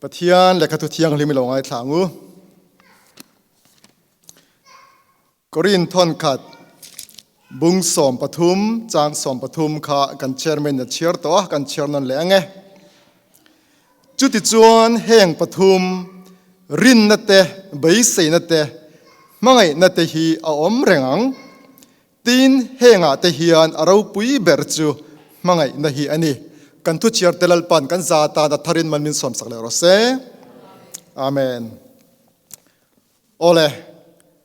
Pathian lehkha thu thianghlim i lo ngaithla ang u. Korin thawnkhat bung 13 chang 13 kha kan chairman a chhiar tawh a, kan chhiar nawn leh ang e. Chutichuan heng pathum rinna te, beiseina te, hmangaihna te hi a awm reng ang. Tin, hengah te hian a ropui ber chu hmangaihna hi a ni. Kan thuchhiar te Lalpan kan za tan a tharin man min sawmsak leh rawh se. Amen. Awle,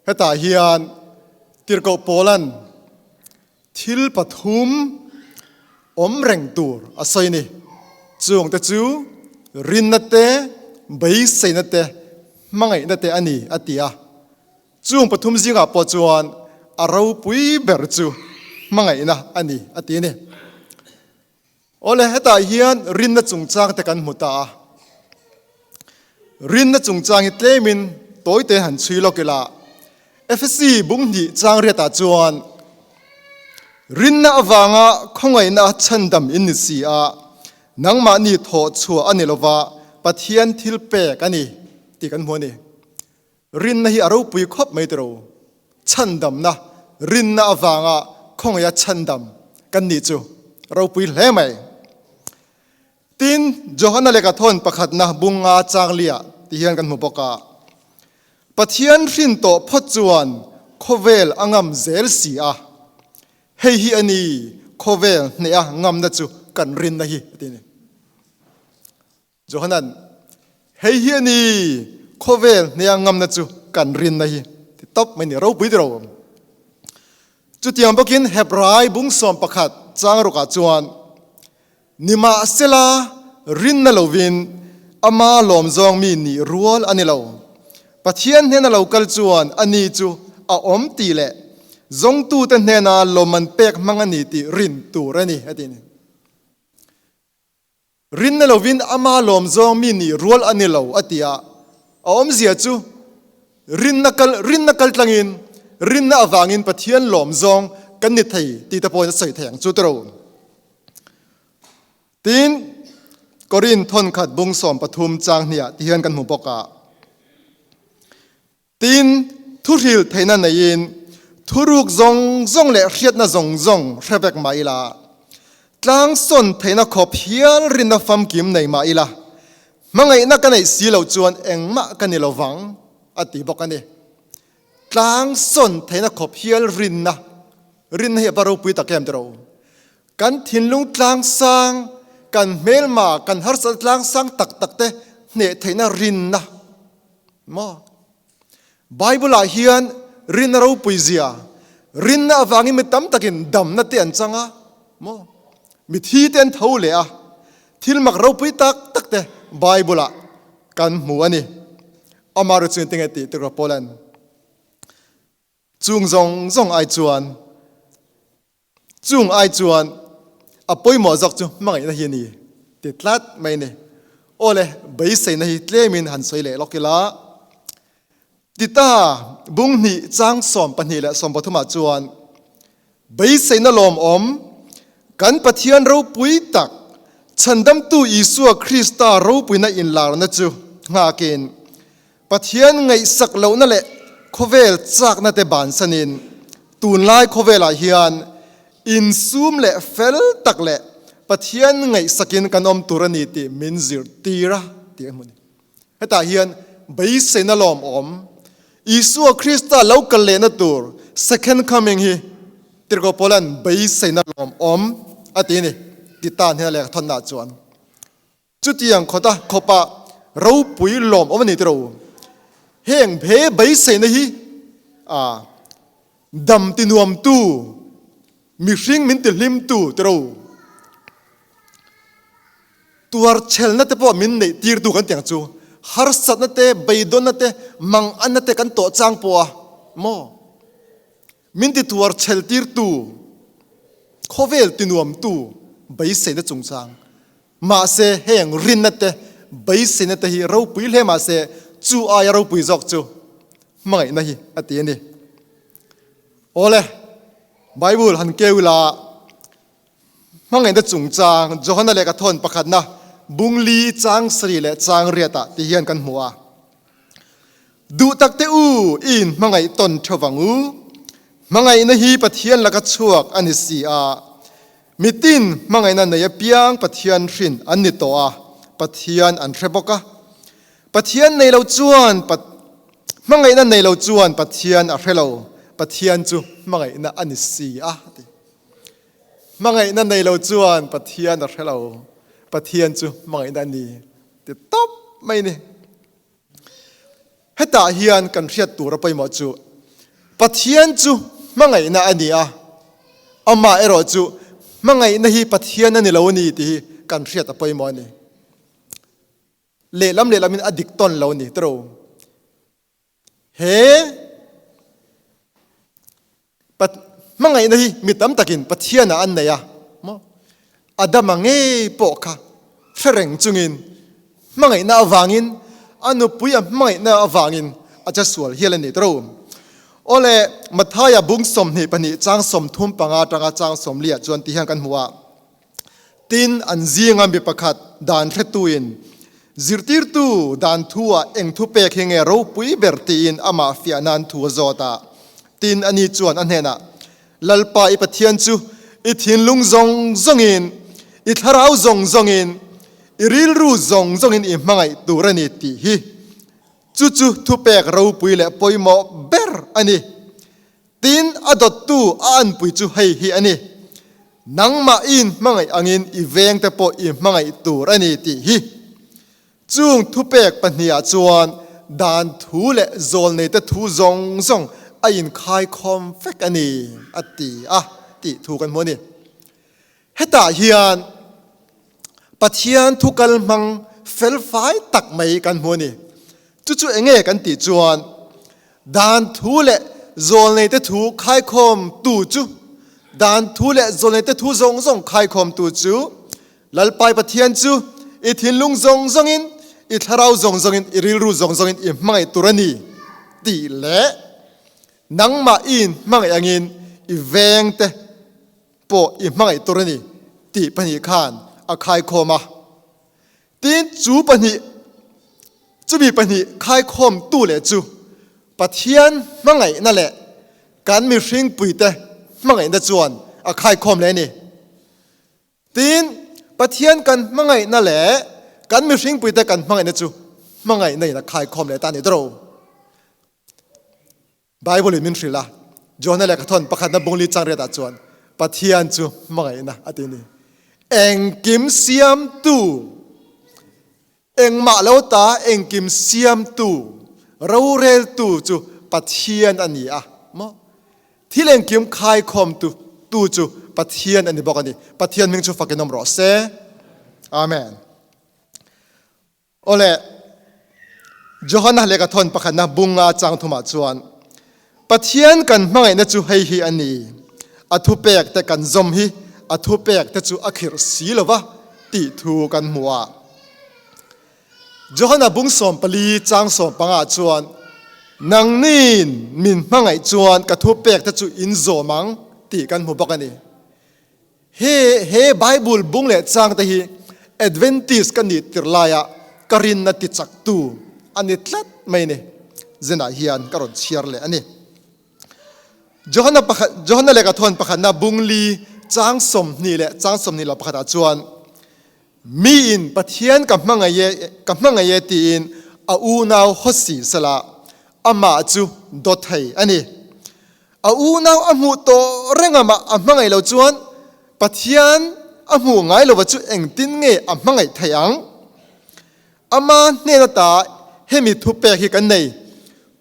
hetah hian Tirhkoh Paulan thil pathum awm reng tur a sawi ni. Chung te chu rinna te, beiseina te, hmangaihna te a ni a ti a. Chung pathum zingah pawh chuan a ropui ber chu hmangaihna a ni a ti a ni. Awle, hetah hian rinna chungchang te kan hmu ta a. Rinna chungchang hi tlemin tawite han chhui lawk ila, Efesi bunghnih chang riatah chuan rinna avanga khawngaihna chhandam in ni si a, nangmahni thawh chhuah a ni lova Pathian thil pek a ni tih kan hmu a ni. Rinna hi a ropui khawp mai tiro. Chhandamna, rinna avanga khawngaia chhandam kan nih chu ropui hle mai. Tin, Johana lehkha thawn pakhatna bunga changlia ti hian kan hmu bawk a. Pathian hrin tawh phawt chuan khawvel a ngam zel si a. Hei hi a ni khawvel hneha ngamna chu kan rinna hi a ti a ni. Johanan, Hei hi a ni, khawvel hneia ngamna chu kan rinna hi ti tawp mai ni, ropui ti ro. Chutiang bawkin Hebrai bung 11 chang rukah chuan, Nimahsela rinna lovin ama lawm zawng mi nih rual a ni lo. Pathian hnena lo kal chuan a ni chu a awm tih leh zawngtute hnena lawmman pek hmang a ni tih rin tur a ni, a ti a ni. Rinna lovin ama lawm zawng mi nih rual a ni lo, a ti a. A awmzia chu, rinna kal, rinna kal tlangin, rinna avangin Pathian lawm zawng kan ni thei tih te pawhin a sawi thei ang chu tiro. Tin, Korin thawnkhat bung 13 chang hniah ti hian kan hmu bawk a. Tin, thuhril theihna neiin thuruk zawng zawng leh hriatna zawng zawng hre vek mah ila, tlangsawn theihna khawp hial rinna famkim nei mah ila, hmangaihna ka neih si loh chuan engmah ka ni lo vang, a ti bawk a ni. Tlangsawn theihna khawp hial rinna, rinna hi a va ropui tak em tiraw? Kan thinlung tlangsang, kan hmelma, kan harsatna tlangsang tak tak te hneh theihna rinna, Maw? Bible ah hian rinna ropui zia, rinna avangin mi tam takin damna te an chang a, maw? Mi thi te an tho leh a, thil mak ropui tak tak te Bible ah kan hmu a ni. Amaherawhchu chu engtin nge tih Tirhkoh Paula'n Chung zawng zawng ai chuan, chung ai chuan a pawimawh zawk chu hmangaihna hi a ni ti tlat mai a ni. Aw le, beiseina hi tlemin han sawi leh lawk ila. Tita bung hnih chang 12 leh 13 ah chuan beiseina lawmawm kan Pathian ropui tak Chhandamtu Isua Krista ropuina inlarna chu nghakin Pathian ngaihsak lohna leh khawvel chakna te bansanin tunlai khawvelah hian insum leh fel tak leh Pathian ngaihsakin kan awm tur a ni tih min zirtir a tih a hmu a ni. Hetah hian beiseina lawmawm Isua Krista lo kal lehna tur second coming hi Tirhkoh Paula'n beiseina lawmawm a ti a ni ti tan hian a lehkha thawnnaah chuan. Chutiang khawta khawpa ropui lawm awm a ni tiro. Heng he beiseina hi a dam ti nuamtu, mihring min ti hlimtu tiro. Tuarchhelna te pawh min neih tirtu kan tiang chu harsatna te, beidawnna te, manganna te kan tawh chang pawh a maw? Min ti tuarchhel tirtu, khawvel ti nuamtu beiseina chungchang. Mahse, heng rinna te, beiseina te hi ropui hle mahse, chu aia ropui zawk chu hmangaihna hi a ti a ni. Awle, Bible han keu ila, hmangaihna chungchang Johana lehkha thawn pakhatna bung li chang sarih leh chang riatah ti hian kan hmu a. Duh tak te u, i inhmangaih tawn theuh vang u. Hmangaihna hi Pathian laka chhuak a ni si a. Mitin hmangaihna nei apiang Pathian hrin an ni tawh a, Pathian an hre bawk a. Pathian nei lo chuan hmangaihna nei lo chuan Pathian a hre lo, Pathian chu hmangaihna a ni si a, a ti. Hmangaihna nei lo chuan Pathian a hre lo, Pathian chu hmangaihna a ni ti tawp mai a ni. Hetah hian kan hriat tur a pawimawh chu Pathian chu hmangaihna a ni a, amah erawh chu hmangaihna hi Pathian a ni lo a ni tih hi kan hriat a pawimawh a ni. Lehlam lehlamin a dik tawn lo a ni tiro. He hmangaihna hi mi tam takin Pathianah an nei a maw? Adama ngei pawh kha hre reng chungin hmangaihna avangin a nupui a hmangaihna avangin a che sual hial a ni tawh ro. Awle, Mathaia bung 22 chang 35 atanga chang 40 chuan ti hian kan hmu a. Tin, an zinga mi pakhat dan hretuin, Zirtirtu, dan thu-ah eng thu pek hi nge ropui ber tiin amah fiah nan thu a zawt a. Tin, ani chuan a hnenah, Lalpa i Pathian chu i thinlung zawng zawngin, i thlarau zawng zawngin, i rilru zawng zawngin i hmangaih tur a ni tih hi. Chu chu thupek ropui leh pawimawh ber a ni. Tin, a dawttu a anpui chu hei hi a ni, Nangmah i inhmangaih angin i vengte pawh i hmangaih tur a ni tih hi. Chung thupek pahnihah chuan dan thu leh zawlneite thu zawng zawng a inkhaikhawm vek a ni, a ti a tih thu kan hmu a ni. Hetah hian Pathian thu kal hmang felfai tak mai kan hmu a ni. Chu chu enge kan tih chuan dan thu leh zawlneite thu khaikhawm tu chu dan thu leh zawlneite thu zawng zawng khaikhawm tu chu Lalpai Pathian chu i thinlung zawng zawngin, i thlarau zawng zawngin, i rilru zawng zawngin i hmangaih tur a ni tih leh nangmah i inhmangaih angin i vengte pawh i hmangaih tur a ni tih 2 khan a khaikhawm a. Tin, chu pahnih, chumi pahnih khaikhawmtu leh chu Pathian hmangaihna leh kan mihringpuite hmangaihna chuan a khaikhawm leh a ni. Tin, Pathian kan hmangaihna leh kan mihringpuite kan hmangaihna chu hmangaihna in a khaikhawm leh ta a ni tawh. Bible in min hrilh a, Johana lehkha thawn pakhatna bungli chang riatah chuan Pathian chu hmangaihna a ti a ni. Engkim siamtu, engmah lo ta engkim siamtu, roreltu chu Pathian a ni a maw? Thil engkim khaikhawmtu tu chu Pathian a ni bawk a ni. Pathian hming chu fakin awm rawh se. Amen. Awle, Johana lehkha thawn pakhatna bunga chang thumah chuan, Pathian kan hmangaihna chu hei hi a ni, a thupek te kan zawm hi a thupek te chu a khirh si lo va tih thu kan hmu a. Johana bung 14 chang 15 chuan, Nangnin min hmangaih chuan ka thupek te chu in zawm ang tih kan hmu bawk a ni. He he Bible bung leh chang te hi Adventist ka nih tir laia ka rinna ti chaktu a ni tlat mai ni. Zinah hian ka rawn chhiar leh a ni. Johana pakhat Johana lehkha thawn pakhatna bung li chang 20 leh chang 21 ah chuan Miin Pathian ka hmangaih e, ka hmangaih e tiin a unau hawsi sela amah chu dawt thei a ni. A unau a hmuh tawh reng amah a hmangaih lo chuan Pathian a hmuh ngai lova chu engtin nge a hmangaih theih ang? Ama hnen ata hemi thupek hi kan nei,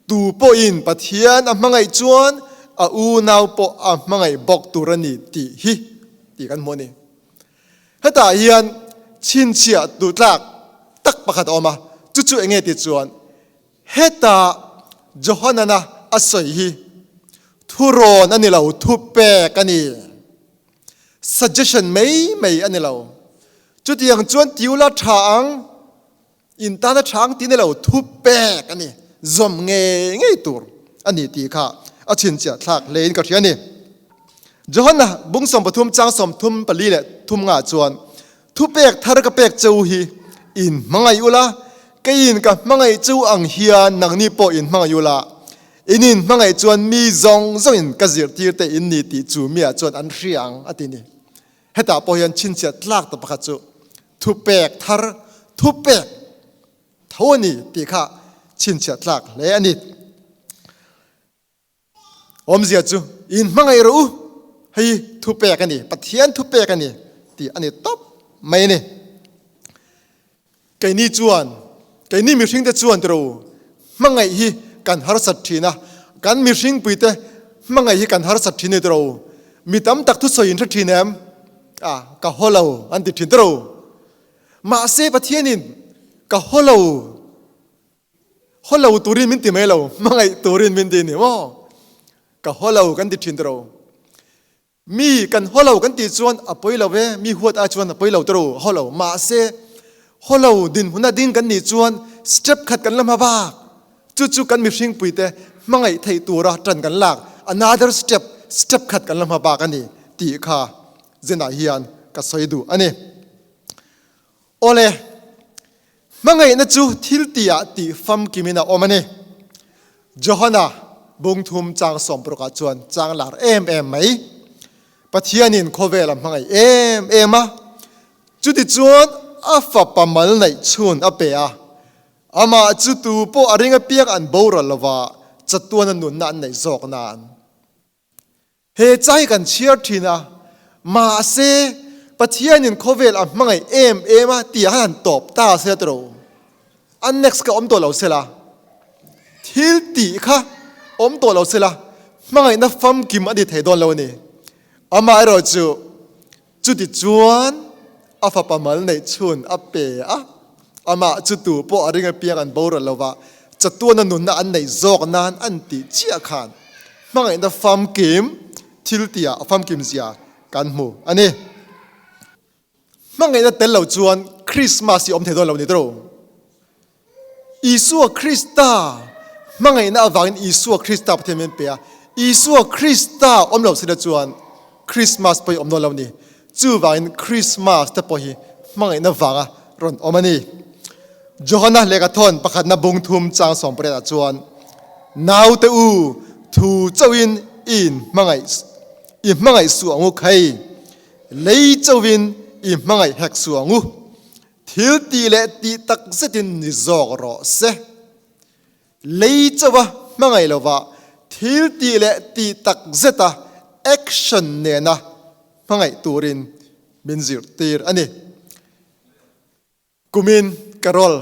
Tu pawhin Pathian a hmangaih chuan a unau pawh a hmangaih bawk tur a ni tih hi tih kan hmuh a ni. Hetah hian chhinchhiah duhtlak tak pakhat a awm a, chu chu enge tih chuan Heta Johanana a sawi hi thurawn a ni lo, thupek a ni. Suggestion mai mai a ni lo. Chutiang chuan tiula tha ang, in tana tha ang tih a ni lo, thupek a ni. Zawm ngei ngei tur a ni tih kha a chhinchhiah thlak hlein ka hria a ni. Johana bung 13 chang 34 leh 3 ngah chuan. Thupek thar ka pek cheu hi in hmangaih ula, keiin ka hmangaih cheu ang hian nangni pawh in hmangaih ula, in in hmangaih chuan mi zawng zawngin ka zirtir te in ni tih chu miah chuan an hria ang, a ti ni. Hetah pawh hian chhinchhiat tlak ta pakhat chu thupek thar, thupek tho a ni tih kha chhinchhiat tlak hle a ni. Awmzia chu in hmangaih rawh u, hei thupek a ni, Pathian thupek a ni tih a ni tawp mai a ni. Keini chuan, keini mihringte chuan tiraw u, hmangaih hi kan harsat thin a, kan mihringpuite hmangaih hi kan harsat thin a ni tiraw u. Mi tam tak thusawi in hre thin em? A, ka haw lo an ti thin tiraw u. Mahse Pathianin ka haw lo, Haw lo turin min ti mai lo, hmangaih turin min ti ni maw? Ka haw lo kan ti thin tiraw? Mi kan haw lo kan tih chuan a pawi lo e, mi huat ai chuan a pawi lo tiraw? Haw lo. Mahse, haw lo dinhmuna ding kan nih chuan step khat kan la hma bak. Chu chu kan mihringpuite hmangaih theih tura tan kan lak another step, step khat kan la hma bak a ni tih kha zenah hian ka sawi duh a ni. Awle, hmangaihna chu thil tihah tih famkimin a awm a ni. Johana bungthum chang sawmparukah chuan chang lar em em mai. Pathianin khawvel a hmangaih em em a, chutichuan a fapa mal neih chhun a pe a, amah chu tu pawh a ring apiang an boral lova chatuana nunna an neih zawk nan. He chai kan chhiar thin a, mahse Pathianin khawvel a hmangaih em em a tih ah khan han tawp ta se tiraw? A next kha awm tawh lo se la, thil tih kha awm tawh lo se la, hmangaihna famkim a ni thei dawn lo a ni. Amaherawhchu Chuti chuan a fapa mal neih chhun a pe a, amah chu tu pawh a ring apiang an boral lo va, chatuana nunna an neih zawk nan an tih chiah khan hmangaihna famkim thil tihah a famkim zia kan hmu a ni. Hmangaihna tel lo chuan Krismas hi awm thei dawn lo ni tawh. Isua Krista hmangaihna avangin Isua Krista Pathian min pe a. Isua Krista awm lo sila chuan Krismas pawh hi awm dawn lo a ni. Chuvangin Krismas te pawh hi hmangaihna vanga rawn awm a ni. Johana lehkhathawn pakhatna bung thum chang 18 ah chuan, Naute u, thu chauhin i inhmangaih i hmangaih suh ang u khai, lei chauhin i hmangaih hek suh ang u. Thil tih leh tih tak zetin ni zawk rawh se. Lei chauha hmangaih lova thil tih leh tih tak zeta action nena hmangaih turin min zirtir a ni. Kumin Carol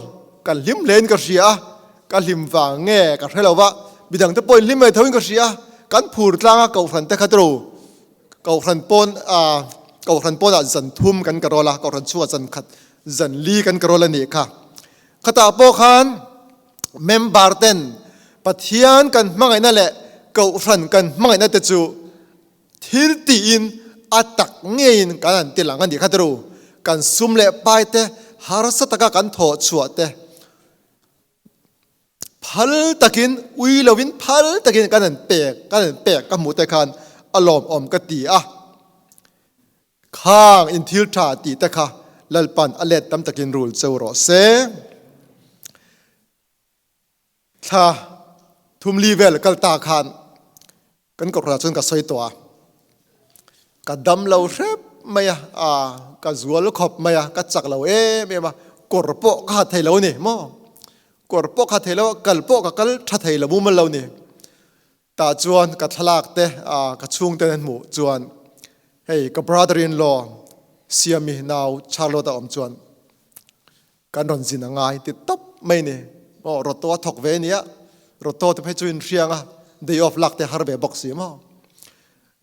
ka hlim hlein ka hria a, ka hlim vang nge ka hre lova, midangte pawhin hlim mai thoin ka hria a, kan phur tlanga kohhran te kha tiraw Kohhran pawn ah Kohhran pawnah zan thum kan ka rawl a, Kohhran chhungah zan khat zan li kan ka rawl a nih kha. Khatah pawh khan member ten Pathian kan hmangaihna leh Kohhran kan hmangaihna te chu thil tiin a tak ngeiin kan han ti lang a nih kha tiraw. Kan sum leh pai te harsa taka kan thawh chhuah te Phal takin, ui lovin phal takin kan han pek, kan han pek ka hmuh te khan a lawmawm ka ti a. Khang in thil tha tih te kha Lalpan a let tam takin rul cheu rawh se. Thla thumli vel kal ta khan Kan kohhranah chuan ka sawi tawh a, ka dam lo hrep mai a, aa ka zual khawp mai a, ka chak lo em em a, kawr pawh ka ha thei lo a ni maw, kawr pawh ka ha thei lo a, kal pawh ka kal tha thei lo mumal lo a ni. Tah chuan ka thlalak te aa ka chhungte an hmuh chuan hei ka brother in law Siami nau Charlotte a awm chuan Kan rawn zin a ngai ti tawp mai ni. Aw Roto a thawk ve nia, Roto te phei chu in hriang a, day off lak te har ve bawk si maw.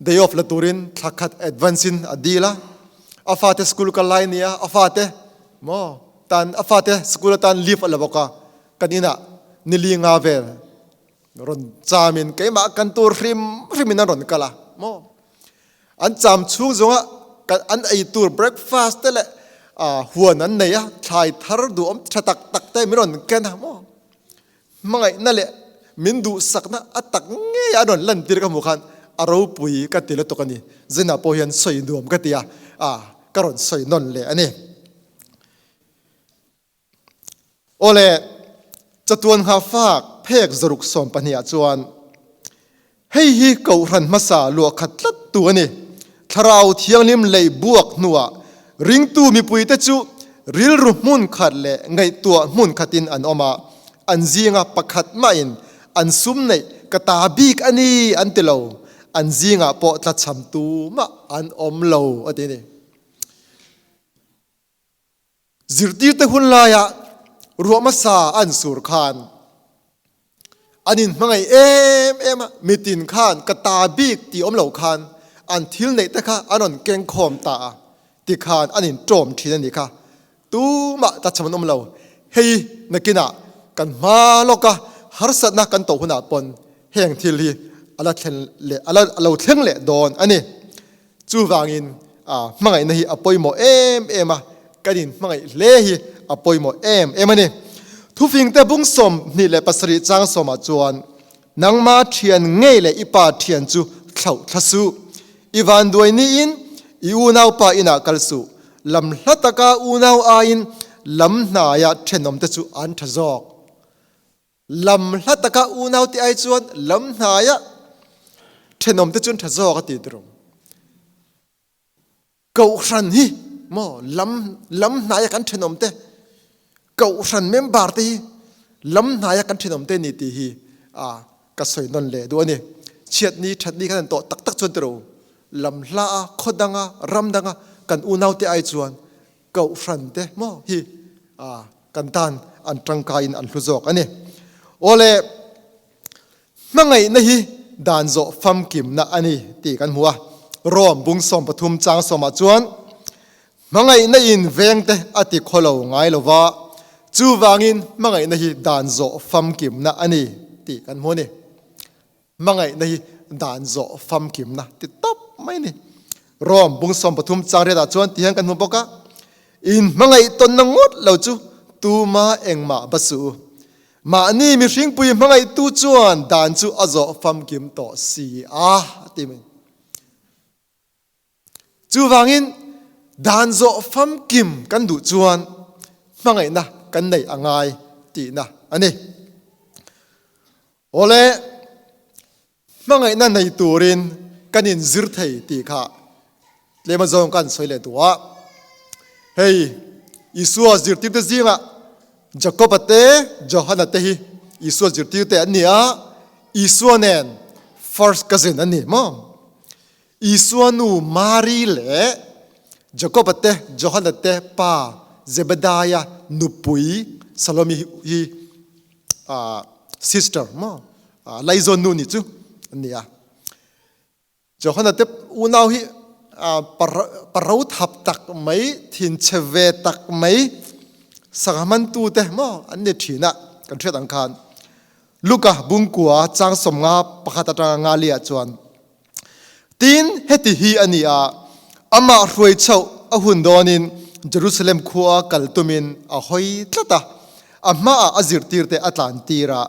Day off la turin thla khat advance in a deal a, a fate school kal lai nia, a fate maw tan a fate school atan leave a la bawk a, kan inah nili nga vel rawn cham in keimah kan tur hrim hrim in an rawn kal a maw. An cham chhung zawnga kan an ei tur breakfast te leh huan an nei a, thlai thar duhawm tha tak tak te min rawn ken a maw? Hmangaihna leh min duhsakna a tak ngei a rawn lantir ka hmuh khan a ropui ka ti lutuk a ni. Zinah pawh hian sawi nuam ka ti a, ka rawn sawi nawn leh a ni. Awle, chatuan nghahfak phek 612 ah chuan hei hi Kohhran hmasa luah khat tlat tu a ni. Thlarau Thianghlim lei buak hnuah ringtu mipuite chu rilru hmun khat leh ngaihtuah hmun khatin an awm a, an zinga pakhat mahin an sum neih ka ta bik a ni an ti lo, an zingah pawh tlachham tumah an awm lo a ti a ni. Zirtirte hun laia ruah hmasa an sur khan an inhmangaih em em a, mitin khan ka ta bik tih awm lo khan an thil neih te kha an rawn keng khawm ta a, tikhan an inṭawm ṭhin a nih kha. Tumah tlachham an awm lo. Hei nakinah kan hma lawka harsatna kan tawh hunah pawn heng thil hi a la thlen leh a la lo thleng leh dawn a ni. Chuvangin hmangaihna hi a pawimawh em em a, kan inhmangaih hle hi a pawimawh em em a ni. Thufingte bung 27 chang sawmah chuan, Nangma thian ngei leh i pa thian chu thlauh thla suh. I vanduai niin i unaupa inah kal suh. Lam hla taka unau aiin lam hnaia thenawmte chu an tha zawk. Lam hla taka unau te ai chuan lam hnaia thenawm te chuan tha zawk a ti tur. Kohhran hi maw lam lam hnaia kan thenawm te kohhran member te hi lam hnaia kan thenawm te ni tih hi a ka sawi nawn leh duh a ni. Chhiat ni that ni khan an tawh tak tak chuan tiro lam hla a khaw danga ram danga kan unau te ai chuan Kohhran te maw hi kan tan an tangkaiin an hlu zawk a ni. Awle, hmangaihna hi dan zawh famkimna a ni tih kan hmu a. Rom bung 13 chang sawmah chuan, Hmangaihna in vengte a ti khawlo ngai lo va, chuvangin hmangaihna hi dan zawh famkimna a ni tih kan hmu a ni. Hmangaihna hi dan zawh famkimna ti tawp mai a ni. Rom bung 13 chang riatah chuan ti hian kan hmu bawk a, In hmangaih tawnna ngawt lo chu tuma engmah ba suh u. Mahni mihringpui hmangaihtu chuan dan chu a zawh famkim tawh si a, a ti mai. Chuvangin dan zawh famkim kan duh chuan hmangaihna kan nei a ngai tihna a ni. Awle, hmangaihna nei turin kan inzir thei tih kha tlem azawng kan sawi leh duh a. Hei, Isua zirtirte zingah Jakob-a te, Johana te hi Isua zirtirte an ni a, Isua nen first cousin an ni maw? Isua nu Mari leh Jakoba te Johana te pa Zebediah nupui Salomi hi sister maw laizawn nu nih chu an ni a. Johana te unau hi paro thap tak mai, thinchhe ve tak mai, sangha mantu te maw an ni thin a kan hriat ang khan. Luka bungkua chang 51 atanga ngali ah chuan Tin, heti hi a ni a, amah hruai chhoh a hun dawnin Jerusalem khua kal tumin a hawi tlat a, a hmaah a zirtirte a tlan tir a,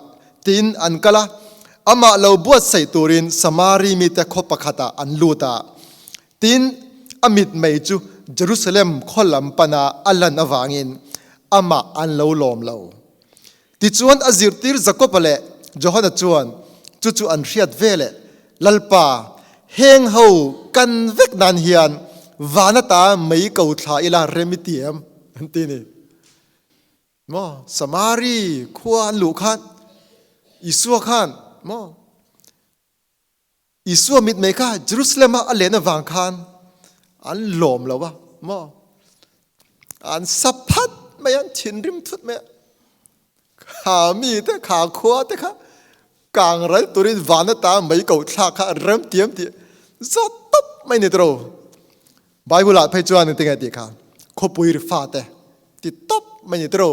tin an kal a, amah lo buatsaih turin Samari mite khaw pakhatah an lut a. Tin, a mitmei chu Jerusalem khaw lam pana a lan avangin amah an lo lawm lo. Tichuan a zirtir Jakoba leh Johana chuan chu chu an hriat veleh, Lalpa, heng ho kan vek nan hian van ata mei ko thla ila rem i ti em? an ti ni. Maw, Samari khua an luh khan Isua khan maw Isua mitmei kha Jerusalem a a len avang khan an lawm lo a maw? An sa phat mai an thinrim thut mai a. Kha mi te kha khua te kha kang ral turin van ata mei ko thlak kha rem tiam ti zawt tawp mai ni tiro. Bible ah phei chuan engtinge tih kha khawpui ri fa te ti tawp mai ni tiro.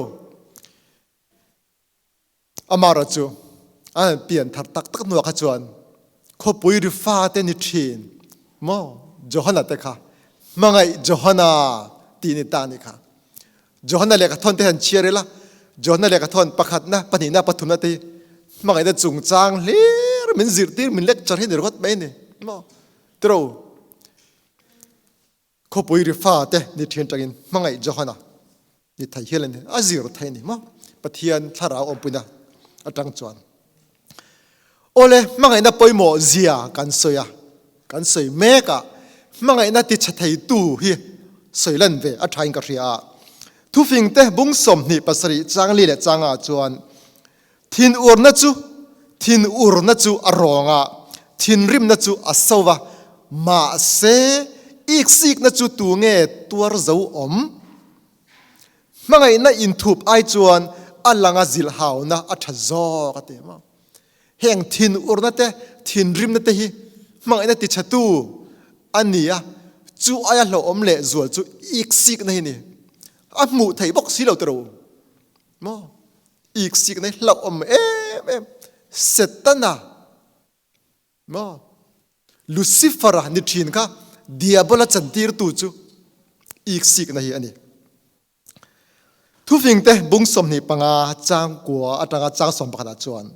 Amaherawhchu, an han pian thar tak tak hnuah kha chuan khawpui ri fate ni thin maw Johana te kha hmangaih Johana tih ni ta a nih kha. Johana lehkha thawn te han chhiar ila, Johana lehkha thawn pakhatna, pahnihna, pathumna te hi hmangaihna chungchang hlir min zirtir, min lecture hi ni ringawt mai a ni maw tiro. Khawpui ri fate ni thin tangin hmangaih Johana. Ni thei hial a ni. A zir thei a ni maw? Pathian thlarau awmpuina atang chuan. Awle, hmangaihna pawimawh zia kan sawi a, kan sawi mek a, hmangaihna ti chhe theitu hi sawi lan ve a thain ka hria a. Thufingte bung 27 chang li leh changa chuan Thinurna chu thinurna chu a rawng a, thinrimna chu a so va, mahse iksikna chu tu nge tuar zo awm? Hmangaihna inthup ai chuan a langa zilhhauna a tha zawk a ti maw? Heng thinurna te, thinrimna te hi hmangaihna tichhetu a ni a, chu aia hlauhawm leh zual chu iksikna hi a ni. A hmuh theih bawk si lo tiraw maw? Iksik nei hlauh awm em em Setana maw Lucifer-a ni thin kha Diabola chantirtu chu iksikna hi a ni. Thufingte bung 25 chang kua atanga chang 11 ah chuan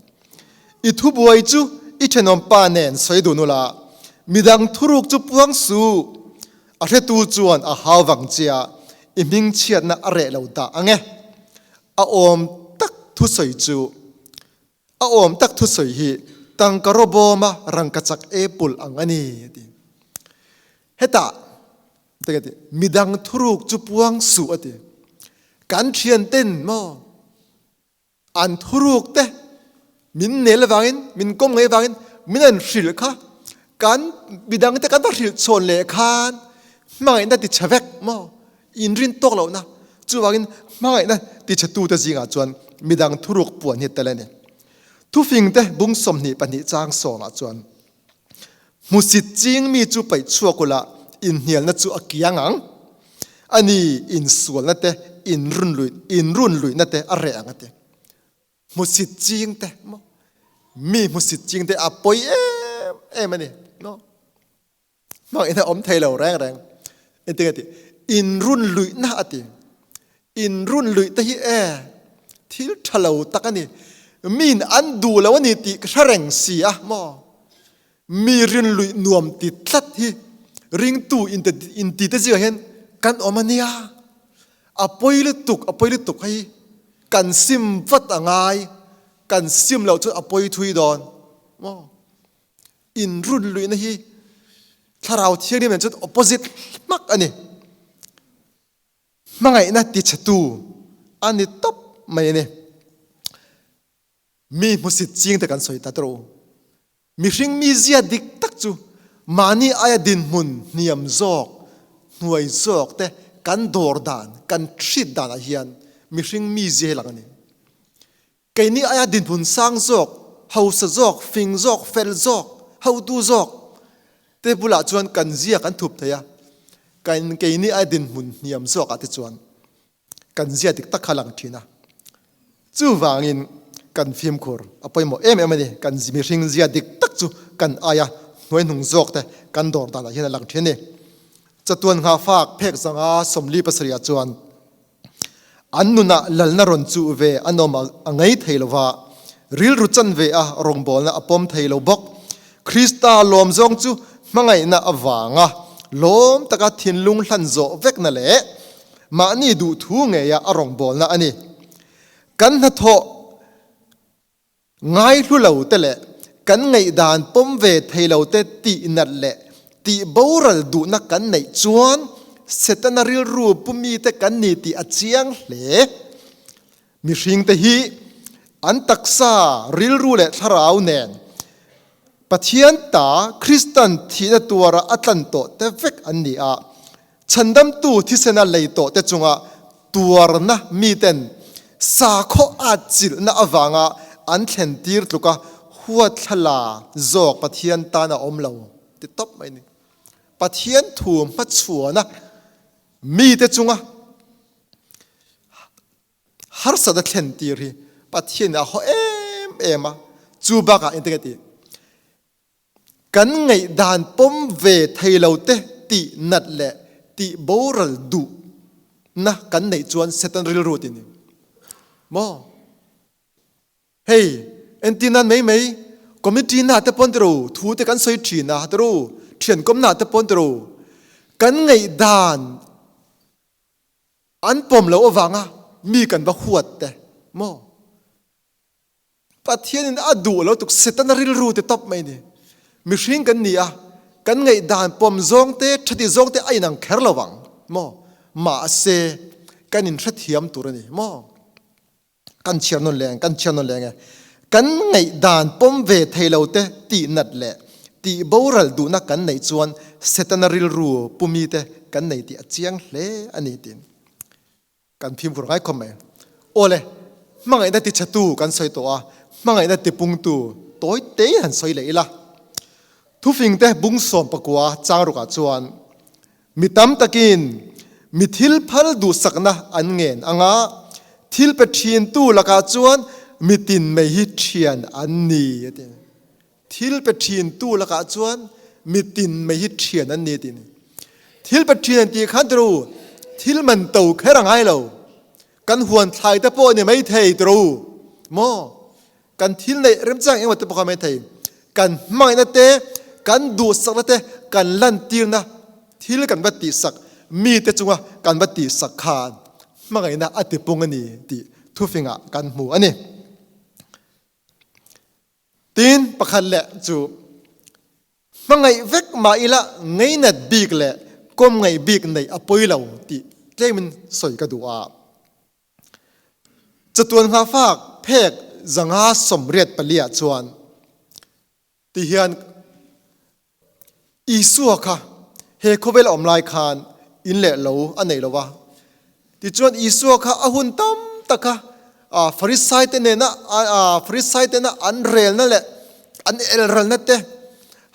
I thubuai chu i thenawmpa nen sawi dun ula, midang thuruk chu puang suh. A hretu chuan a hau vang chia i hmingchhiatna a reh lo dah ang e. A awm tak thusawi chu A awm tak thusawi hi tangka rawbawma rangkachak apple ang a ni a ti. Hetah te ka ti, midang thuruk chu puang suh a ti. Kan thianten maw An thuruk te min nel avangin, min kawm ngei avangin min an hrilh kha kan midang te kan va hrilh chhawn leh khan hmangaihna ti chhe vek maw? Inrin tawk lohna chuvangin hmangaihna ti chhe tute zingah chuan midang thuruk puan hi tel a ni. Thufing te bung 22 chang sawmah chuan Hmusit ching mi chu paih chhuak ula inhnialna chu a kiang ang. A ni, insualna te, inrun inrun luihna te a reh ang a ti. Hmusit ching te maw? Mi hmusit ching te a pawi em em a ni maw? Hmangaihna awm thei lo reng reng. Engtin a ti? Inrun luihna a ti. Inrun luih te hi e thil tha lo tak a ni. Miin an duh lo a ni tih ka hre reng si a maw? Mi rin luih nuam ti tlat hi ringtu inti te zingah hian kan awm a nia. A pawi lutuk, a pawi lutuk hei kan sim vat a ngai, kan sim loh chuan a pawi thui dawn maw? Inrun luihna hi Thlarau Thianghlim nen chuan opposite hmak a ni. Hmangaihna tichhetu a ni tawp mai a ni. Mi hmusit ching te kan sawi ta tawh u. Mihring mizia dik tak chu mahni aia dinhmun hniam zawk, hnuai zawk te kan dawr dan, kan treat danah hian mihring mizia hi lang a ni. Keini aia dinhmun sang zawk, hausa zawk, fing zawk, fel zawk, hotu zawk te bulah chuan kan zia kan thup thei a, kan keini aia dinhmun hniam zawkah te chuan kan zia dik tak kha a lang thin a. Chuvangin kan fimkhur a pawimawh em em a ni. Kan mihring zia dik tak chu kan aia hnuaihnung zawk te kan dawr danah hian a lang thin a ni. Chatuan nghahfak phek zanga 47 ah chuan An nunah lalna rawn chuh ve an awm a ngei thei lo va, rilru chan ve a rawngbawlna a pawm thei lo bawk. Krista lawm zawng chu hmangaihna avanga lawm taka thinlung hlan zawh vekna leh mahni duhthu ngeia a rawngbawlna a ni. Kan hnathawh Ngaihlu lo te leh kan ngaihdan pawm ve thei lo te tih nat leh tih boral duhna kan neih chuan Setana rilru pu mite kan ni tih a chiang hle. Mihringte hi an taksa, rilru leh thlarau nen Pathian ta Kristan thihna tuara a tlan tawh te vek an ni a. Chhandamtu thisena lei tawhte chunga tuarna miten sakhaw atchilhna avanga an thlentir tluka huatthlala zawk Pathian tan a awm lo ti tawp mai a ni. Pathian thu hmachhuana mite chunga harsat a thlentir hi Pathianin a haw em em a, chu bakah engtin nge tih? Kan ngaihdan pawm ve thei lo te tih nat leh tih boral duh na kan neih chuan Satan rilru ti ni maw? Hei entir nan mai mai committee na te pawn tiro thu te kan sawi thin a tiro thian kawm na te pawn tiro kan ngaihdan. An pawm loh avanga mi kan va huat te maw? Pathianin a duh lo tuk Setana rilru te tawp mai ni. Mihring kan ni a, kan ngaihdan pawm zawng te, thati zawng te a inang kher lo vang maw? Mahse, kan inhrethiam tur a ni maw? Kan chhiar nawn leng, kan chhiar nawn leng e. Kan ngaihdan pawm ve thei lo te tih nat leh tih boral duhna kan neih chuan Setana rilru pumi te kan nei tih a chiang hle a ni tiin. Kan fimkhur ngai khawp mai. Awle, hmangaihna tichhetu kan sawi tawh a, hmangaihna tipungtu tawi te han sawi leh ila. Thufingte bung 19 changrukah chuan mi tam takin mi thil phal duhsakna an ngen anga thil pe thintu lakah chuan mitin mai hi thian an ni a ti. Thil pe ṭhintu lakah chuan mitin mai hi ṭhian an ni ti ni. Thil pe ṭhin an tih khan tiro thil man to kher a ngai lo. Kan huan thlai te pawh ni mai thei tiro maw? Kan thil neih remchang engemaw te pawh kha mai thei. Kan hmangaihna te, kan duhsakna te kan lantirna thil kan va tihsak mite chunga kan va tihsak khan hmangaihna a tipung a ni tih thufingah kan hmu a ni. Tin, pakhat leh chu hmangaih vek mah ila ngeinat bik leh kawmngaih bik neih a pawi lo tih tlemin sawi ka duh a. Chatuan nghafak phek 584 ah chuan tihian Isua kha he khawvel a awm lai khan in leh lo a nei lo va. Tichuan Isua kha a hun tam tak kha Farisai te nena Farisai tena an relna leh an elralna te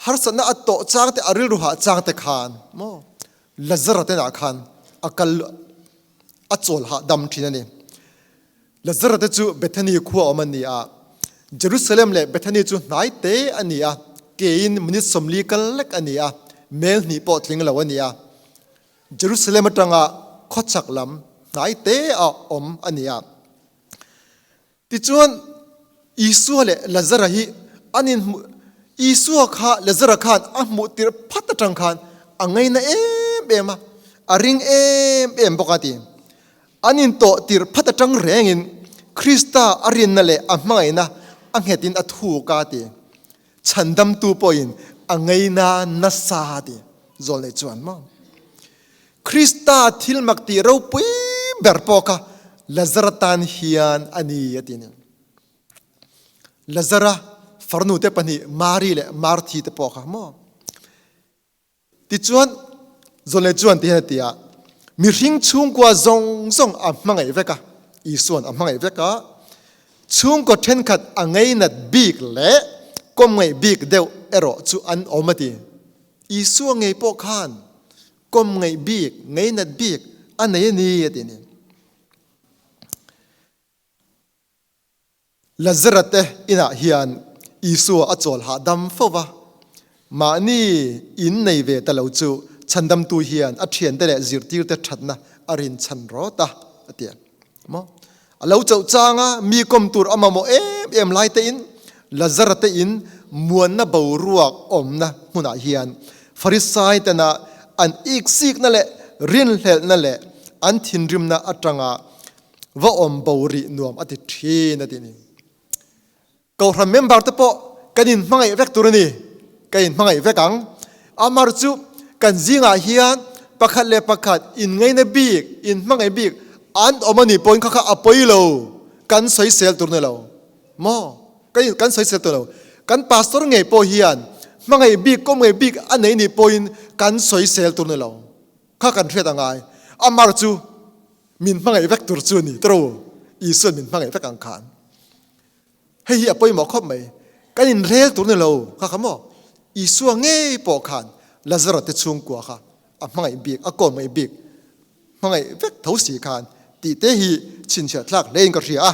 harsatna a tawh chang te a rilru hah chang te khan maw Lazara te nah khan a kal a chawl hahdam thin a ni. Lazara te chu Bethany khua awm an ni a, Jerusalem leh Bethany chu hnai te a ni a, kein minute 40 kal lek a ni a, mel hnih pawh tling lo a ni a. Jerusalem atanga khawchhak lam hnai te a awm a ni a. Tichuan, Isua leh Lazara hi an inhmuh, Isua kha Lazara khan a hmuh tirh phat atang khan a ngaina em em a, a ring em em bawk a ti. An intawh tirh phat atang rengin Krista a rinna leh a hmangaihna a nghetin a thuk a ti. Chhandamtu pawhin a ngaina nasa a ti. Zawlnei chuan maw? Krista thil mak tih ropui ber pawh kha Lazara tan hian a ni a ti ni. Lazara farnute pahnih Mari leh Marthi te pawh kha maw? Tichuan, Zawlnei chuan ti hian a ti a, Mihring chhungkua zawng zawng a hmangaih vek a, Isua'n a hmangaih vek a, chhungkaw thenkhat a ngeinat bik leh kawmngaih bik deuh erawh chu an awm a ti. Isua ngei pawh khan kawmngaih bik, ngeinat bik a nei a ni a ti ni. Lazara te inah hian Isua a chawl hahdam fo va, mahni in nei ve ta lo chu chhandamtu hian a thiante leh zirtirte thatna a rinchhan rawt a, a ti a. Maw? A lo chauh changa mi kawm tur a mamawh em em lai tein Lazara te in muanna boruak awmna hmunah hian Farisai tena an iksikna leh rinhlelhna leh an thinrimna atanga Va awm bo rih nuam a ti thin a ti ni. Kohhran member te pawh kan inhmangaih vek tur a ni. Kan inhmangaih vek ang. Amar chu kan zingah hian pakhat leh pakhat inngaina bik, inhmangaih bik an awm a nih pawhin kha kha a pawi lo. Kan sawisel tur ni lo. Maw? Kan kan sawisel tur lo. Kan pastor ngei pawh hian hmangaih bik, kawmngaih bik a nei nih pawhin kan sawisel tur ni lo. Kha kan hriat a ngai. Amar chu Min hmangaih vek tur chu a ni tawh o, Isua'n min hmangaih vek ang khan. Hei hi a pawimawh khawp mai. Kan inrel tur ni lo kha kha maw? Isua ngei pawh khan Lazara te chhungkua kha a hmangaih bik, a kawmngaih bik, hmangaih vek tho si khan tih te hi chhinchhiah thlak hlein ka hria a.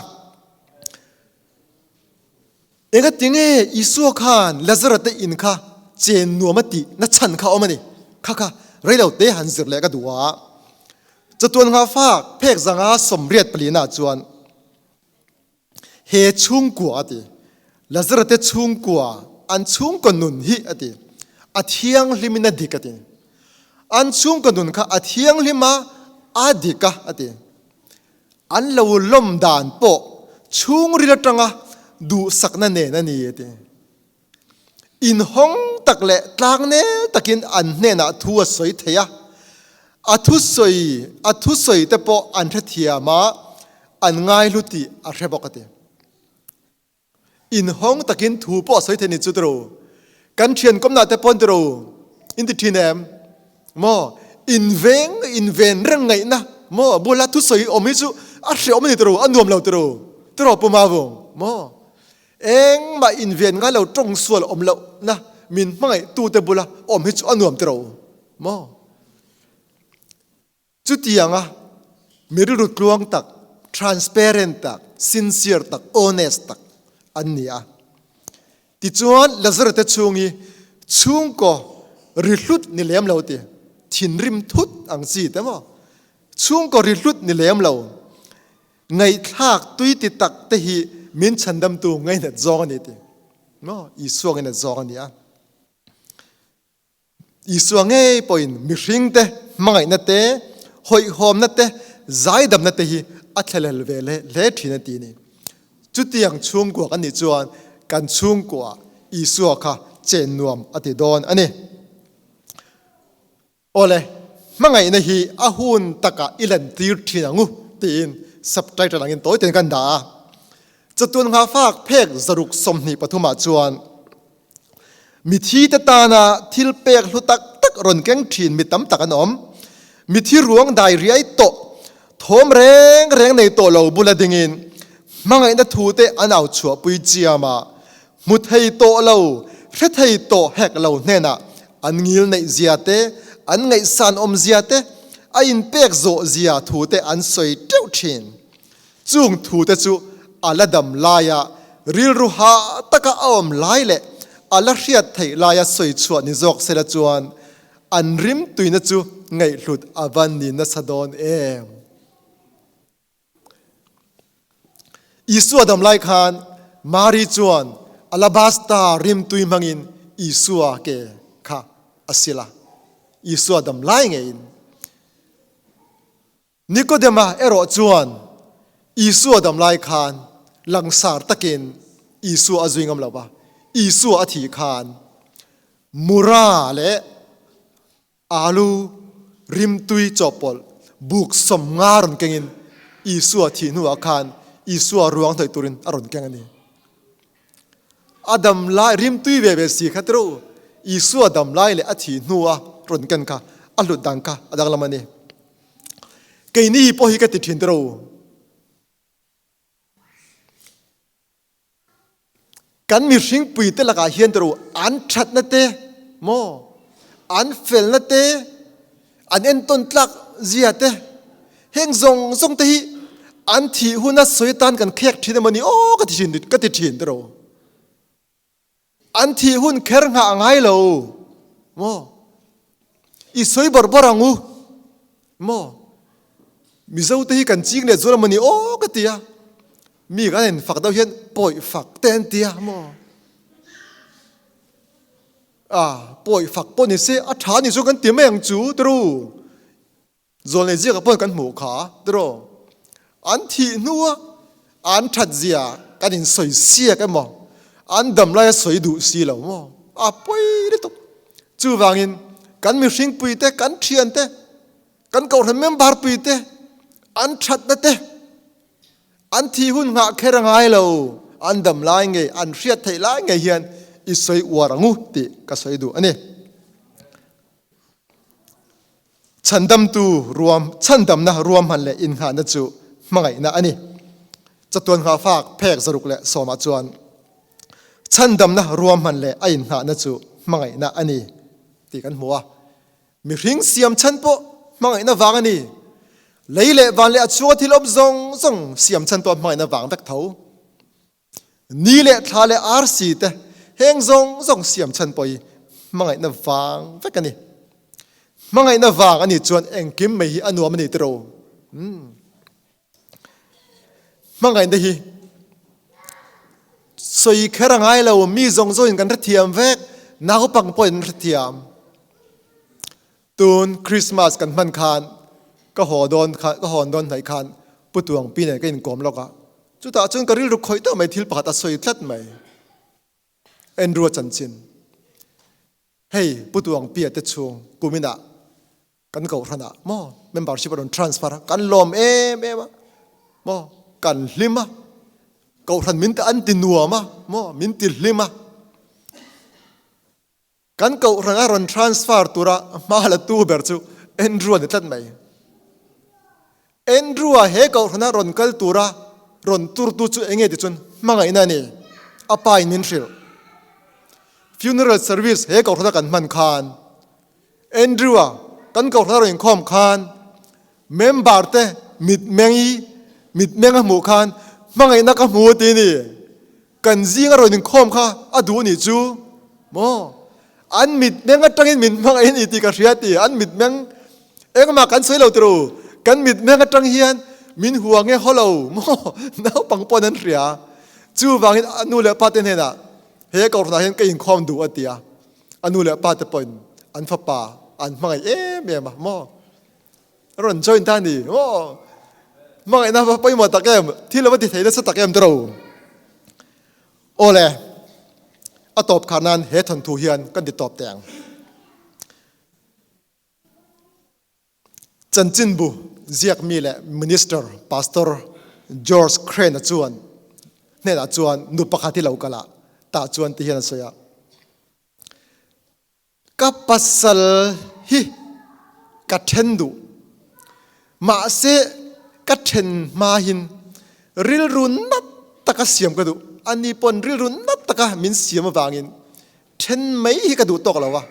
Engatinge Isua khan Lazara te in kha chen nuam a tih na chhan kha awm a ni? Kha kha reilo te han zir leh ka duh a. Chatuan nghahfak phek 184 ah chuan he chhungkua a ti, Lazara te chhungkua an chhungkaw nun hi a ti, a thianghlimin a dik a ti. An chhungkaw nun kha a thianghlim a, a dik a a ti. An lo lawm dan pawh chhungril atanga duhsakna nen a ni a ti. Inhawng tak leh tlangnel takin an hnenah thu a sawi thei a, a thusawi a thusawi te pawh an hrethiam a, an ngaihlu tih a hre bawk a ti. Inhawng takin thu pawh a sawi thei ni chu tiro. Kan thian kawmnah te pawn tiro in ti thin em? Maw? Inveng inven reng ngaihna maw? Bula thusawi awm hi chu a hreawm a ni tiro, a nuam lo tiro, tiro Pu Mavung maw? Engmah inven ngai lo tawng sual awm loh na min hmangaih tute bula awm hi chu a nuam tiro maw? Chutianga mi rilru tluang tak, transparent tak, sincere tak, honest tak an ni a. Tichuan Lazarus te chhung hi chhungkaw ri hlut ni lem lo ti, thinrim thut ang chi te maw? Chhungkaw ri hlut ni lem lo. Ngaihthlak tui ti tak te hi min chhandamtu ngainat zawng a ni ti maw? Isua ngainat zawng a ni a. Isua ngei pawhin mihring te hmangaihna te, hawihhawmna te, zaidamna te hi a thlelel ve leh hle thin a ti a ni. Chutiang chhungkua kan nih chuan kan chhungkua Isua kha chen nuam a ti dawn a ni. Awle, hmangaihna hi a hun takah i lantir thin ang u tiin subtitle angin tawi tein kan dah a. Chatuan nghahfak phek 623 ah chuan mithi te tana thil pek hlu tak tak rawn keng thin mi tam tak an awm. Mithi ruang dai riai tawh, thawm reng reng nei tawh lo bula dingin hmangaihna thu te an au chhuahpui chiam a. Hmu thei tawh lo, hre thei tawh hek lo hnenah an ngil neih zia te, an ngaihsan awm zia te, a inpek zawh zia thu te an sawi teuh thin. Chung thu te chu a la dam laia rilru hah taka a awm lai leh a la hriat theih laia sawi chhuah ni zawk sela chuan an rimtuina chu ngaihhlut a va ni nasa dawn em? Isua dam lai khan Mari chuan alabasta rimtui hmangin Isua ke kha a sil a, Isua dam lai ngeiin. Nikodema erawh chuan Isua dam lai khan langsar takin Isua a zui ngam lo va, Isua a thih khan Mura leh Alu rimtui chawhpawlh buk 50 rawn kengin Isua thih hnuah khan Isua ruang hnawih turin a rawn keng a ni. A dam lai rimtui ve ve si kha tirh Isua dam lai leh a thih hnua rawn ken kha a hlut dang kha a danglam a ni. Keini pawh hi ka ti thin tirh. Kan mihring puite lakah hian tawrh u, an thatna te maw, an felna te, an entawn tlak zia te, heng zawng zawng te hi an thih huna sawi atan kan khek thin emaw ni aw ka ti thin ka ti thin tawrh u. An thih hun kher nghah a ngai lo maw? I sawi bawrh bawrh ang u maw? Mizo te hi kan ching leh zual emaw ni aw ka ti a, mi kan en fak deuh hian pawi fak te an ti a maw? A pawi fak pawh ni se a tha ni chu kan ti mai ang chu turu. Zawlnei ziakah pawh kan hmuh kha tiraw? An thih hnua an that zia kan in sawi siak emaw, an dam laia sawi duh si lo maw? A pawi lutuk. Chuvangin kan mihring pui te, kan thian te, kan kohhran member pui te, an thatna te, an thih hun nghah kher a ngai lo, an dam lai ngei, an hriat theih lai ngei hian i sawi uar ang u tih ka sawi duh a ni. Chhandamtu ruam, chhandamna ruamhman leh innghahna chu hmangaihna a ni. Chatuan nghahfak phek 610 ah chuan chhandamna ruamhman leh a innghahna chu hmangaihna a ni tih kan hmu a. Mihring siam chhan pawh hmangaihna vang a ni. Lei leh van leh a chhunga thil awm zawng zawng siam chhan pawh hmangaihna vang vek tho. Ni leh thla leh arsi te heng zawng zawng siam chhan pawh hi hmangaihna vang vek a ni. Hmangaihna vang a nih chuan engkim mai hi a nuam a ni tiraw? Umm. Hmangaihna hi sawi kher a ngai lo, mi zawng zawngin kan hrethiam vek, naupang pawhin an hrethiam. Tun Christmas kan hman khan ka haw dawn kha ka hawn dawn hnaih khan. Pu Tuangpi nen ka inkawm lawk a, chutah chuan ka rilru khawih deuh mai thil pakhat a sawi tlat mai. Andrew-a chanchin. Hei Pu Tuangpia te chhung kuminah kan kohhranah maw membership a rawn transfer a, kan lawm em em a, maw kan hlim a, kohhran min an ti nuam a, maw min ti hlim a. Kan kohhran a rawn transfer tura hma la tu ber chu Andrew a ni tlat mai. Andrew-a he kohhrana rawn kal tura rawn turtu chu eng nge ti chuan hmangaihna a ni, a pa in min hrilh. Funeral service he kohhrana kan hman khan Andrew-a kan kohhrana rawn inkhawm khan member te mitmeng i mitmeng a hmuh khan hmangaihna ka hmu ti a ni. Kan zinga rawn inkhawm kha a duh nih chu maw? An mitmeng atangin min hmangaih a ni tih ka hria ti. An mitmeng engmah kan sawi lo tiro. Kan mitmeng atang hian min hua nge haw lo maw? Naupang pawn an hria. Chuvangin a nu leh pa te hnenah he kohhranah hian ka inkhawm duh a ti a. A nu leh pa te pawhin an fapa an hmangaih em em a maw? A rawn join ta a ni. Aw! Hmangaihna va pawimawh tak em? Thil a va ti thei nasa tak em tiro? Aw le, a tawp khar nan he thawnthu hian kan ti tawp teh ang. Chanchinbu ziakmi leh Minister Pastor George Crane-a chuan hnenah chuan nu pakhat hi lo kal a, tah chuan ti hian a sawi a. Ka pasal hi ka then duh. Mahse ka then hma hin rilru nat taka siam ka duh. Ani pawn rilru nat taka min siam avangin then mai hi ka duh tawk lo a.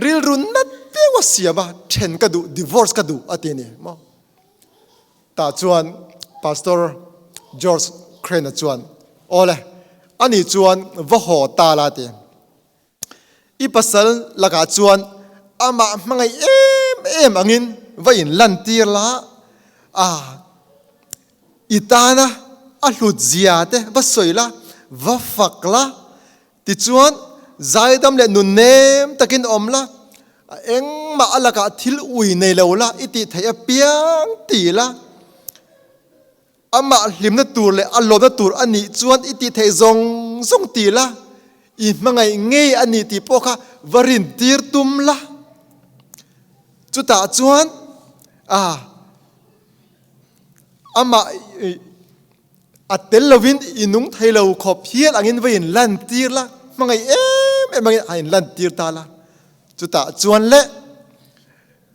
Rilru nat deuha siam a then ka duh, divorce ka duh a ti a ni maw. Tah chuan Pastor George Crane-a chuan, Awle, ani chuan va haw ta la a ti. I pasal lakah chuan amah hmangaih em em angin va inlantir la, a i tana a hlut zia te va sawi la, va fak la, tichuan zaidam leh nun nem takin awm la, engmah a lakah thil ui nei lo la, i tih theih apiang ti la. Amah hlimna tur leh a lawmna tur a nih chuan i tih theih zawng zawng ti la, i hmangaih ngei a ni tih pawh kha va rintir tum la. Chutah chuan a amah a tel lovin i nung thei lo khawp hial angin va inlantir la, hmangaih em em angin a inlantir ta la. Chutah chuan leh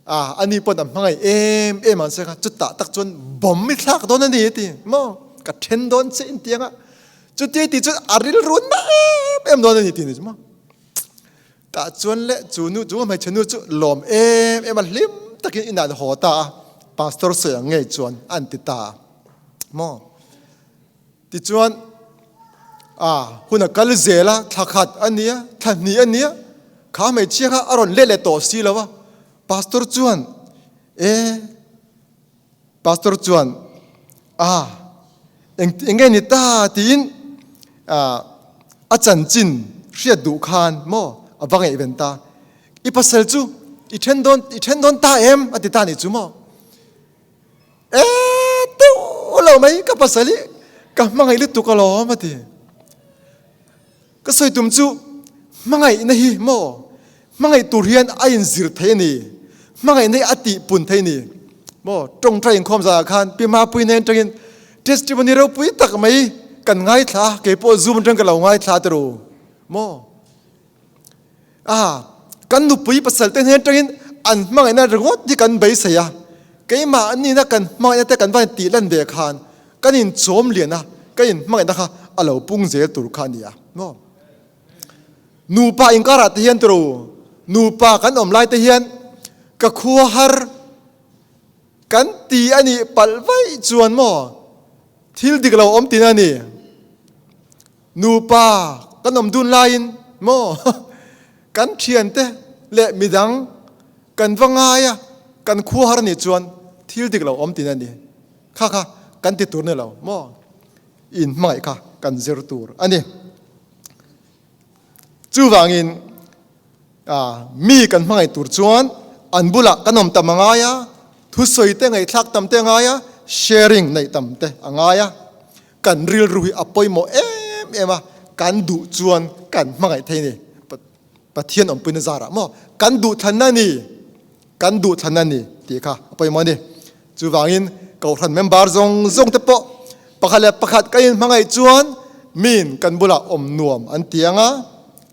A, ani pawn a hmangaih em em ang che kha, chutah tak chuan bomb i thlak dawn a ni a ti maw, ka then dawn che in ti anga, chuti ti chuan a rilru na em em dawn a ni ti ni chu maw. Tah chuan le chu nu chu hmeichhe nu chu lawm em em a hlim takin inah an haw ta a, pastor sawi ang ngei chuan an ti ta a maw. Tichuan, a hun a kal zel a, thla khat a nia, thla hnih a nia, kha hmeichhia kha a rawn let leh tawh si lo a, pastor chuan, E, pastor chuan, a, eng eng nge ni ta tiin a, a chanchin hriat duh khan maw a va ngaihven ta, i pasal chu i then dawn, i then dawn ta em a ti ta a nih chu maw. E teuh lo mai ka pasal hi ka hmangaih lutuk alawm a ti. Ka sawi tum chu hmangaihna hi maw hmangaih tur hian a inzir thei a ni, hmangaihna hi a tihpun thei a ni. Maw tawngtai inkhawm zanah khan Pi Mapui nen atangin testimony ropui tak mai kan ngaithla a, keipawh zoom atang ka lo ngaithla ta ru maw. A, kan nupui pasal te hnen atangin an hmangaihna ringawt hi kan beisei a, keimah nihna kan hmangaihna te kan va in tih lan ve khan kan inchawm lian a, kan inhmangaihna kha a lo pung zel tur kha a ni a maw. Nupa inkarah te hian tiro, nupa kan awm lai te hian ka khua har kan ti a nih palh vaih chuan maw thil dik lo awm tina a ni. Nupa kan awm dun laiin maw kan thiante leh midang kan va ngai a, kan khua har anih chuan thil dik lo awm tin a ni. Kha kha kan ti tur ni lo maw in hmangaih kha kan zir tur a ni. Chuvangin mi kan hmangaih tur chuan an bulah kan awm tam a ngai a, thusawi te ngaihthlak tam te a ngai a, sharing neih tam te a ngai a, kan rilru hi a pawimawh em em a, kan duh chuan kan hmangaih thei ni. Pathian awmpuina zarah maw kan duh thlanna ni, kan duh thlanna ni tih kha a pawimawh a ni. Chuvangin Kohhran member zawng zawng te pawh pakhat leh pakhat kan inhmangaih chuan miin kan bulah awm nuam an ti ang a,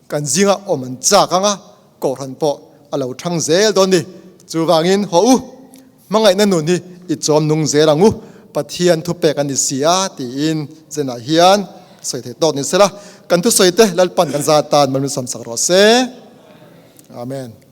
kan zingah awm an chak ang a, Kohhran pawh a lo thang zel dawn ni. Chuvangin haw u, hmangaihna nun hi i chawm nung zel ang u, Pathian thupek a ni si a tiin zenah hian sawi theih tawk ni sela, kan thusawi te Lalpan kan za tan malsawm sak rawh se. Amen.